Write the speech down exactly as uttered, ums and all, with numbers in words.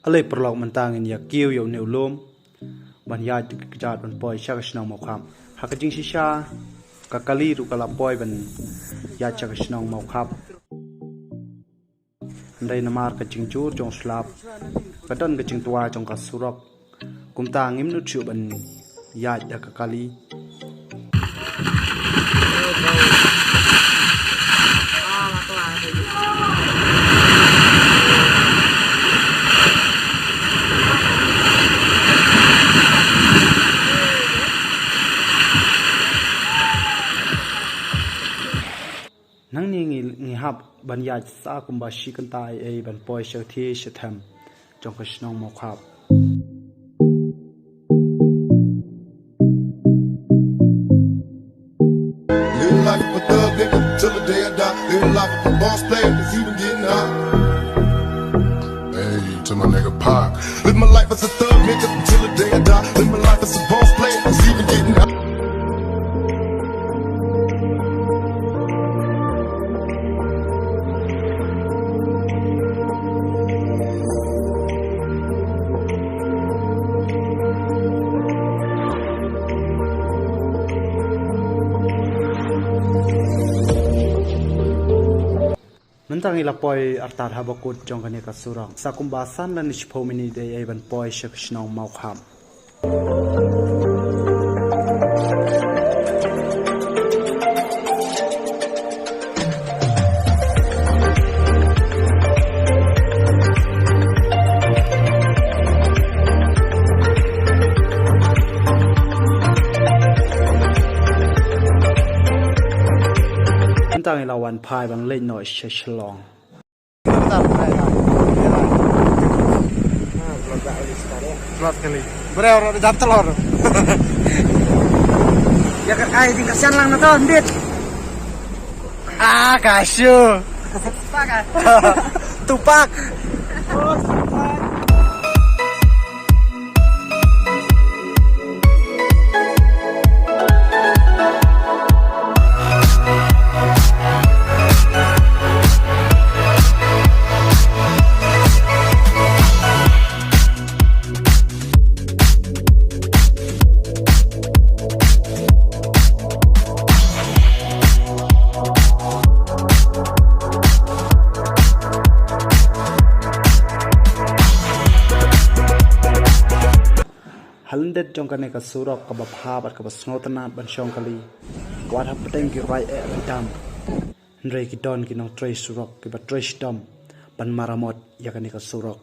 Ale paralok, mynta ngin ïa kiew ïa une u lum ban ïaid da ka kjat ban poi sha ka shnong Mawkhap. Ha ka jingshisha ka kali ruh ka la poi ban ïaid sha ka shnong Mawkhap. Hynrei namar ka jingjur jong slap, ka don ka jingtwa jong ka surok, kumta ngim nud shuh ban ïaid da ka kali. Nangne ngi, ngi hap ban ïaid sa kumba shi kynta ei ei ban poi sha thied sha them jong ka shnong Mawkhap. Live life of a thug nigga till the day I die. Live life of a boss player, 'cause you been getting high. Hey, to my nigga Pac. Live my life as a thug nigga till the day I die. Live my life as a boss player, 'cause you been getting high. Mynta ngi la poi artat ha bakut jong kane ka surok. Sa kumba san lane shiphew minit ei ei ban poi sha ka shnong Mawkhap. Mynta ngi la wan phai ban leit noh sha Shillong. Tlot kali. Bre, ora dah jam telur. Ya kan, ai, tinggal sian lang na to, ndit. Ah, kasyu. Tupak, ah. Tupak. Ha lyndet jong kane ka surok kaba bha bad kaba sngewtynnat ban shong kali, wat hapdeng ki rai eh rai dam. Hynrei ki don ki nongtrei surok kiba trei shitom ban maramot ïa kane ka surok.